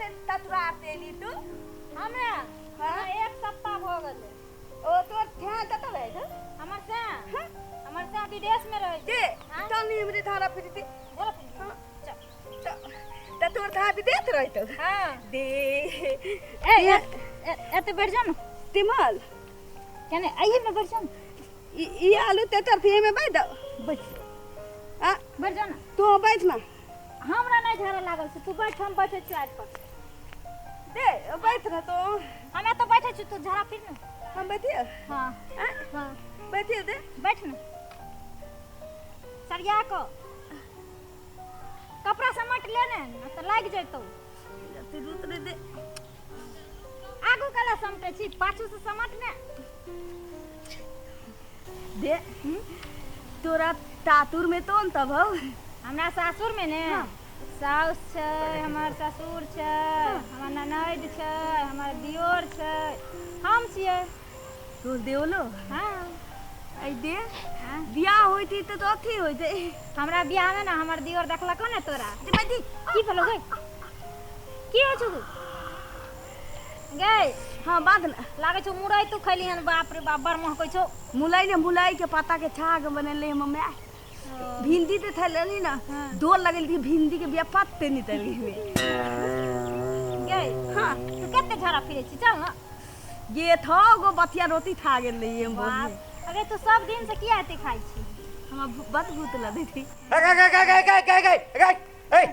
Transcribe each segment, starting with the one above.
से ततुरार से एली तू? हमरा हाँ? एक सप्ताह भऽ गेलै। ओ तोर ध्यान कतऽ रहै छौ? हमर से हमर से विदेश में रहै छै। दे हाँ? तनी हमरे धारा फिरती। बोलो फिर। हाँ। चल। त तोर धा विदेश रहै छौ? हाँ। दे ए एते बैठ जा न। तिमल केने आइए में बैठ जा न। ई आलू ते तरफी में बैठ दो। बैठ आ बैठ जा न। तू बैठ ना। हमरा नहीं झाड़ा लागल छै, तू बैठ, हम बैठे छी आइ पर। दे बैठ ना तो। हम एतऽ बैठे छी, तू झाड़ा फिर न। हम बैठिए। हाँ। आ हाँ बैठिए दे। बैठ न, सरिया को कपड़ा समेट ले ने, न तऽ लागि जैतौ। तू दूसरे दे। आगू कला समटे छी, पाछू से समट ने। दे तोरा तातुर में तो तब हौ? हमरा सासुर में ने साउस छै, हमर ससुर छै, हमर ननैद छै, हमर दियोर छै, हम छियै। तोर देवलो? हाँ। ऐ दे हाँ? बियाह होइती त तो अथी होइते। हमरा बियाह में ना हमर दियोर देखलको ने तोरा। दे बैठी। की भेलो गई? की होइ छौ गई? हाँ बांध ना। लागै छौ मुरई तू खैली हन। बाप रे बाप, बड़ महकै छौ। मुलाई ने मुलाई के पाता के छाग बनेले हम my. भिंडी ते थैलनी ना। हाँ। दो लगल थी भिंडी के बिया पत्ते नहीं तली में। गई हाँ तू कते झाड़ा फिरै छी, चल ना। ये थो गो बतिया रोटी खा गेल रही हम बाप बोल। अरे तू सब दिन से किया एते खाइ छी? हम बद भूत लगे थी। गए गए गए गए गए गए गए ए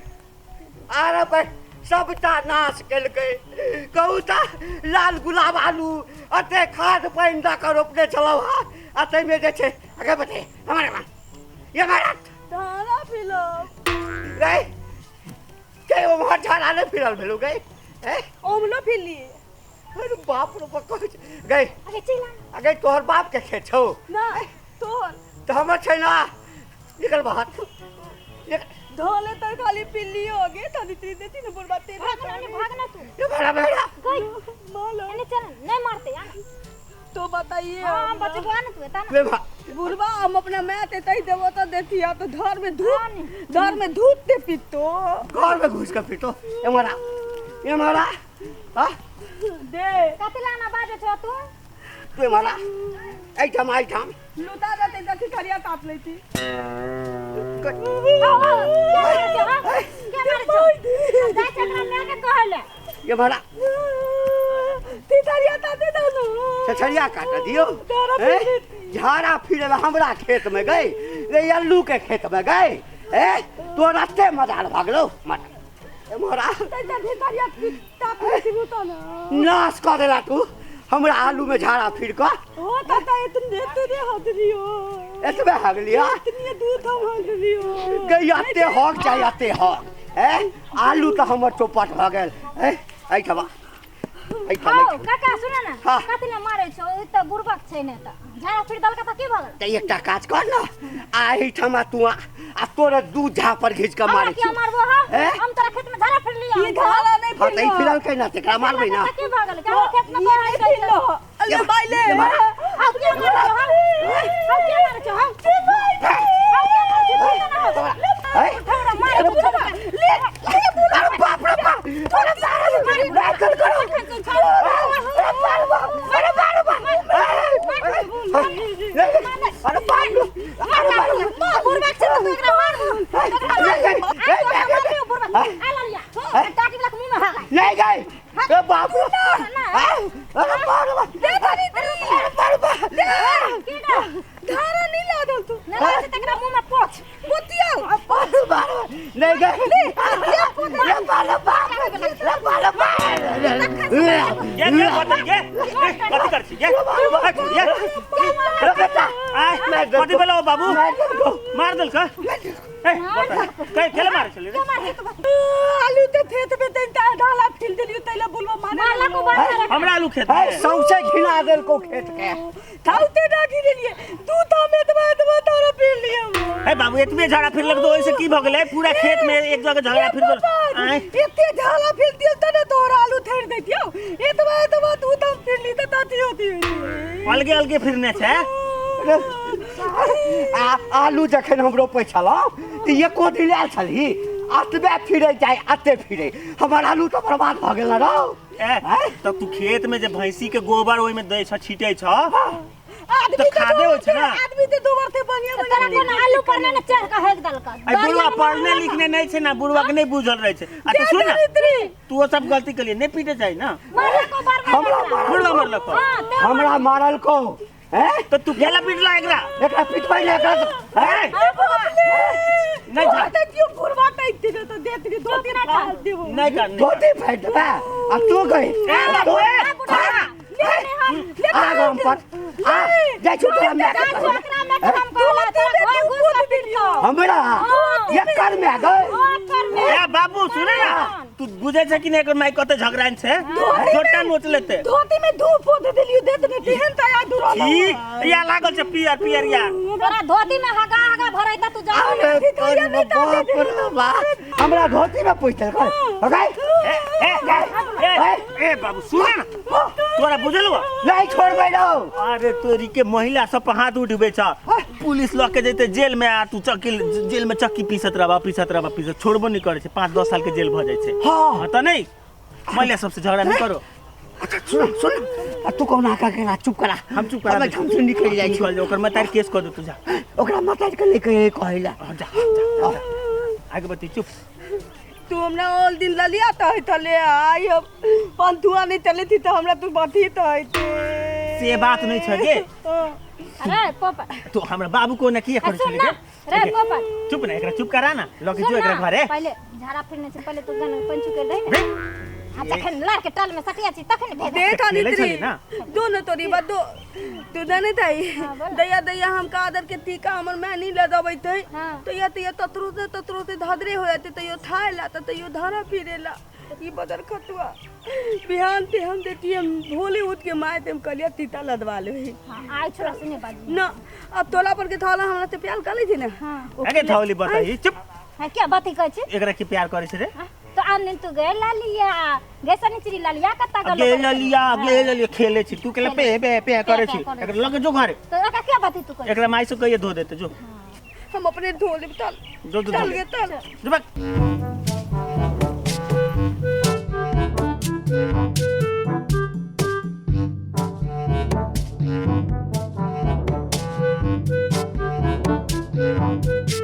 आरे पर सबटा नाश केलकै। कहू तऽ लाल गुलाब आलू अते खाद पानि दऽ कऽ रोपने छलहुँ हँ, आ ताहिमे जे छै अगे बते हमारे माँ ये मारा धारा फिलो गए के ओम्हर झाड़ा नहि फिरल भेलौ गए ए ओमलो फिली। अरे बाप रे बाप, कहै छै गए अरे चल आ। अगे तोहर बाप के खेत छौ ना तोहर तऽ हमर छै ना, निकल बाहर। धोले तो खाली पिल्ली हो गई तनी त्री देती ना बुढ़वा तेरे। भाग ना, भाग ना तू। ये बड़ा बड़ा गई मालो एने चल, नहीं मारते आ ना। तो बताइए। हां बचबो आ ना तू एता ना। ले भा बुढ़वा हम अपना मैं ते तई देबो तो देती आ तो घर में हाँ धूप नी। घर में धूप दे पितो। घर में घुस के पीटो ये मारा ये मारा। हां दे कथि लाना बाजे छौ तू? तू मारा एहिठाम एहिठाम लुटा जाते देखी खरिया काट लेती। के मारे छौ, हाँ? के मारे छौ? जाय छै एकरा माय के कहै ले। ये मारा तीतरिया ताते दो। छछरिया काट दियो। झाड़ा ए? फिर झाड़ा फिरे हमरा खेत में गई रे अल्लू के खेत में गई ए तो रास्ते मजार भागलो मर ए मोरा तीतरिया ताप लेती तो ना नाश कर देला तू हमरा आलू में झाड़ा फिर कऽ। ओ ताता इतने इतने हदलियो एतबे हगलिया इतने दूध हम हदलियो गई अते हक चाही अते हक ए आलू तऽ हमर चौपट भऽ गेल ए एहिठाम एहिठाम हौ एहिठाम। काका सुन न, हाँ। कथि ले मारै छौ? ई तऽ बुड़बक छै ने, तऽ झाड़ा फिर देलकै तऽ की भऽ गेल? तऽ एकटा काज कर न, आ एहिठाम आ तू आ आ तोरा दू झापर घीच कऽ हमरा मारै किया छियौ। मारबो हौ? ए? हम तोरा खेत में झाड़ा फिर लिया। ई धारा नहीं हाँ तऽ ई फिरलो। फिरलकै ना तेकरा मारबै ना। की भऽ गेल? हमरा खेत में ई कोइ नहीं छै? फिरलो। अरे ये- भाई ले। ये मारा। हौ के मारै छौ हौ? हौ के मारै छौ हौ? हौ के मारै छौ? तू तऽ ना हौ। ए? उठा मारै छौ, उठा। ले अरे बाप रे बाप, अरे बाप रे बाप, राखल करो। अरे बाप रे बाप, अरे बाप रे बाप, अरे बाप रे, अरे बाप रे। बुड़बक छै तऽ तू एकरा मारबो। एकरा मारबो। आ तू एकरा मारबो बुड़बक। आ ललिया। टाटी वाला के मुंह में हगाय। नहीं गए ए बाप रे, अरे बाप रे बाप, अरे बाप रे बाप। की गे? धारा नहीं लागल तू। नहि लागै छै तऽ एकरा मुंह में पोछ। मोतिया अरे बाप रे, नहीं गए ले बाप रे बाप, ले बाप रे बाप। ये ये बतल ये कथी कर छी ये ये अरे बेटा आय कथी भेलौ बाबू? मार देलकौ। मार देलकै? ए बता के केले मारे छलै रे? आलू ते खेत में तैन ता ढाला फिल देलियो तैला बुलवा मारे मारला को बात करे। हमरा आलू खेत है में सौंसे घिना देलकौ खेत के। थाउते ना गिरलिए तू तो में एतबा एतबा तारा फिर लियो। ए बाबू एतबे झाड़ा फिर लग दो ओइसे की भ गेलै? पूरा खेत में एक जगह झगड़ा फिर गेल। आय एते झाला फिर दियो त ने तोरा आलू थेर देतियो। एतबा एतबा तू तो फिर ली त ताती होती। अलगे अलगे फिरने छै। आ आलू जखन हम रोपै छलहुँ तऽ एको दिन आयल छलही? अतबे फिरे जाय अते फिरे हमर आलू तऽ बर्बाद भऽ गेल रौ। ए तऽ तू खेत में जे भैंसी के गोबर ओहि में दै छ छीटै छ आदमी तऽ खादे होइ छै ना। आदमी ते दोबर ते बढ़िया तोरा बढ़िया कोनो आलू पर ने चढ़ के हेक देलक। आई बुढ़वा पढ़ने लिखने नहीं छै ना, बुढ़वा के नहीं बुझल रहे छै। आ तू सुन ना, तू वो सब गलती के लिए नहीं पीटे चाही ना। मारलको बार बार। हमरा मारल बुढ़वा मरलक। हां ते हमरा मारल को हैं तो तू केला पीटला एकरा? एकरा पिटबै ले एकरा हैं नहीं जा। ते क्यों बुढ़वा टाइप थे तो देत के दो तीन फाड़ देबो। नहीं कर नहीं। धोती फाड़ि देबै आ तू गई ए बाबू, ए, ले ने हम आ गाम पर आ जाइ छु तोरा माय के जा कहबै। एकरा में हम कहला तोरा घर घुस के पीटतो। हमरा एकर माय गई ओकर में ए बाबू सुने ना, तू बुझे छै कि नहीं एकर माई कते झगड़ाइन छै, छोटा नोच लेते। धोती में धूप पोत देलियो देत ने तेहन तया दुरा ई या लागल छै पियर पियर या तोरा धोती में हगा हगा भरैता तू जा। अरे तोरी बाप रे बाप हमरा धोती में पूछ देलकै गई ए ए ए ए बाबू सुने ना, तोरा बुझल हुआ? नहीं छोड़बै रौ। अरे तोरी के महिला सब पर हाथ उठबै छ, पुलिस लऽ के जेतै जेल में आ तू चक्की जेल में चक्की पीसत रहबा पीसत रहबा पीसत छोड़बो नहीं करै छै, 5-10 साल के जेल भऽ जाइ छै। हाँ। तऽ नहीं महिला सबसे झगड़ा नहीं करो। अच्छा सुन सुन आ तू कौना का के चुप करा। हम चुप करा हमे दै छी। हम से निकल जाइ छी। निकल जाओ, ओकर मतार केस कऽ दे तू जा। ओकरा माता के लेके कहैला। हाँ, जा जा जा। आगे बती चुप। तू हमरा ऑल दिन ललिया त है तले आई हम पंथुआ नहीं चले थी तो हमरा तू बथी त है से बात नहीं छै गे। अरे पोपा तू हमरा बाबू को ना किया करै सुन छलै ना गे? रे पोपा चुप ना, एकरा चुप करा ना लऽ के सुन जो एकरा ना, घरे। पहिले झाड़ा फिरने से पहिले तू गन पंचू के दही ने आ जखन लड़ के टल में सटिया छी तखन भेज। देख खेलै अनित्री छली ना। दोनों तोरी बा दो तू जाने थाई हाँ, बोल। दया दया हम का आदर के तीका हमर मैं नहीं लदबै थे हाँ। तो या तो या ततरो से ततरो से धदरे हो जाते तो यो थाएला तो यो धारा फिरेला ई बदर खतुआ बिहान ते हम देती हम भोले उठ के माय ते हम कलिया तीता लदवा ले। हां आइ छोरा सुने बाजी ना अब तोला पर के थाला हमरा ते प्याल कर लै छी ना। हां अगे थौली बताई चुप। हां क्या बात कहै छी? एकरा की प्यार करै छै रे? हाँ, तो आन दिन तू गए लालिया गए सनिचरी लालिया कत्ता गलो गे ललिया गे ललिया खेले छी तू केला पे पे पे करे छी पे करे एकरा लगे जो घरे। तो एकरा क्या बात तू कहै? एकरा माई से कहिए धो देते जो हम अपने धो लेब तल जो धो तल ले। गे तल जो बक।